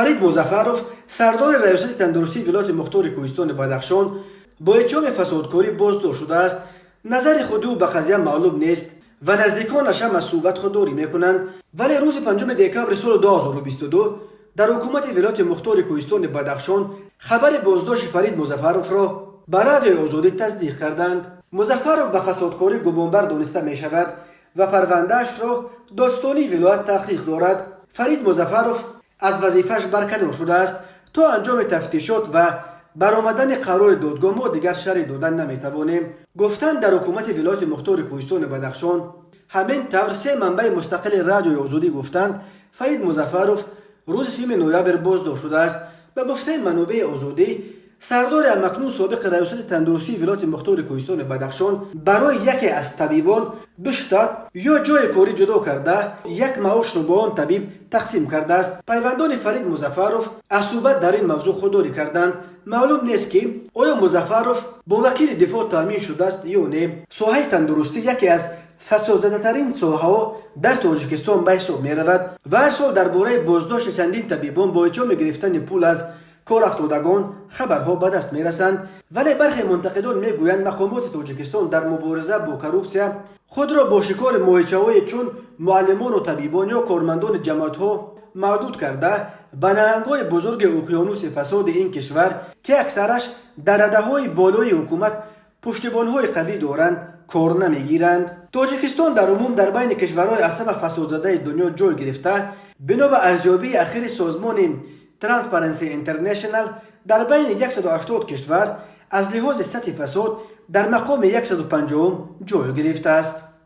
Фарид Музаффаров, сардори Раёсати тандурустии вилояти мухтори Кӯҳистони Бадахшон, бо иттиҳоми фасодкорӣ боздошт шудааст. Назари худи ӯ ба қазия маълум нест ва наздиконаш ҳам аз суҳбат худдорӣ мекунанд. Вале рӯзи 5 декабри соли 2022 дар ҳукумати вилояти мухтори Кӯҳистони Бадахшон хабари боздошти Фарид Музаффаровро ба Радиои Озодӣ тасдиқ карданд. Музаффаров ба фасодкорӣ гумонбар дониста мешавад ва парвандаашро додстонии вилоят таҳқиқ дорад. Фарид Музаффаров аз вазифааш барканор шудааст. То анҷоми тафтишот ва баромадани қарори додгоҳ мо дигар шарҳ додан наметавонем, гуфтанд дар ҳукумати вилояти мухтори Кӯҳистони Бадахшон. Ҳамин тавр, се манбаи мустақили Радиои Озодӣ гуфтанд, Фарид Музаффаров рӯзи 3 ноябр боздошт шудааст. Ба гуфтаи манобеи Озодӣ, сардори ҳамакнун собиқи Раёсати тандурустии вилояти мухтори Кӯҳистони Бадахшон барои яке аз табибон ду штат ё ҷои корӣ ҷудо карда, як маошро бо он табиб тақсим кардааст. Пайвандони Фарид Музаффаров аз суҳбат дар ин мавзӯъ худдорӣ карданд. Маълум нест, ки оё Музаффаров бо вакили дифоъ таъмин шудааст ё не. Соҳаи тандурустӣ яке аз фасодзадатарин соҳаҳо дар Тоҷикистон ба ҳисоб меравад ва ҳар сол дар бораи боздошти чандин табибон бо иттиҳоми гирифтани пул аз корафтодагон хабарҳо ба даст мерасанд. Вале бархе мунтақидон мегӯянд, мақомоти Тоҷикистон дар мубориза бо коррупсия худро бо шикори моҳичаҳое чун муаллимону табибон ё кормандони ҷамоатҳо маҳдуд карда, ба наҳангҳои бузурги уқёнуси фасоди ин кишвар, ки аксараш дар радаҳои болои ҳукумат пуштибонҳои қавӣ доранд, кор намегиранд. Тоҷикистон дар умум дар байни кишварҳои аз ҳама фасодзадаи дунё ҷой гирифта. Бино ба арзёбии ахири созмони Transparency International, дар байни 180 кишвар аз лиҳози сатҳи фасод дар мақоми 150 ҷой гирифтааст.